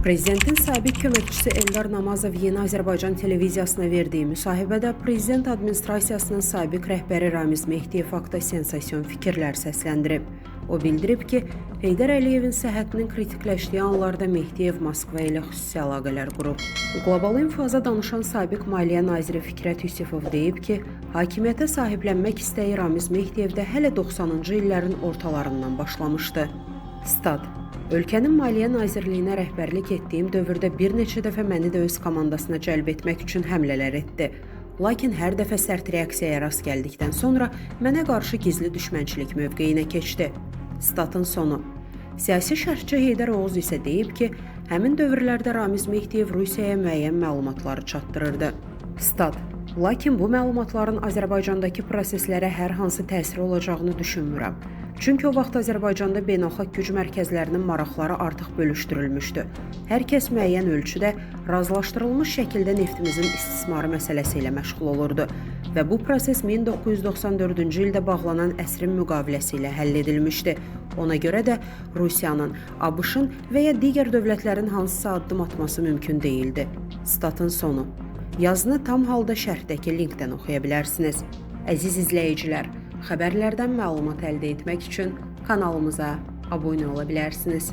Prezidentin sabiq köməkçisi Eldar Namazov yeni Azərbaycan televiziyasına verdiyi müsahibədə prezident administrasiyasının sabiq rəhbəri Ramiz Mehdiyev haqda sensasiyon fikirlər səsləndirib. O bildirib ki, Heydər Əliyevin səhhətinin kritikləşdiyi anlarda Mehdiyev Moskva ilə xüsusi əlaqələr qurub. Qlobal İnfoza danışan sabiq Maliyyə naziri Fikrət Yusifov deyib ki, hakimiyyətə sahiblənmək istəyi Ramiz Mehdiyevdə hələ 90-cı illərin ortalarından başlamışdı. Stat: Ölkənin Maliyyə Nazirliyinə rəhbərlik etdiyim dövrdə bir neçə dəfə məni də öz komandasına cəlb etmək üçün həmlələr etdi. Lakin hər dəfə sərt reaksiyaya rast gəldikdən sonra mənə qarşı gizli düşmənçilik mövqeyinə keçdi. Statın sonu. Siyasi şərhçi Heydər Oğuz isə deyib ki, həmin dövrlərdə Ramiz Mehdiyev Rusiyaya müəyyən məlumatları çatdırırdı. Stat: Lakin bu məlumatların Azərbaycandakı proseslərə hər hansı təsiri olacağını düşünmürəm. Çünki o vaxt Azərbaycanda beynəlxalq güc mərkəzlərinin maraqları artıq bölüşdürülmüşdü. Hər kəs müəyyən ölçüdə razılaşdırılmış şəkildə neftimizin istismarı məsələsi ilə məşğul olurdu və bu proses 1994-cü ildə bağlanan əsrin müqaviləsi ilə həll edilmişdi. Ona görə də Rusiyanın, ABŞ-ın və ya digər dövlətlərin hansısa addım atması mümkün deyildi. Statın sonu. Yazını tam halda şərhdəki linkdən oxuya bilərsiniz. Əziz izləyicilər, xəbərlərdən məlumat əldə etmək üçün kanalımıza abunə ola bilərsiniz.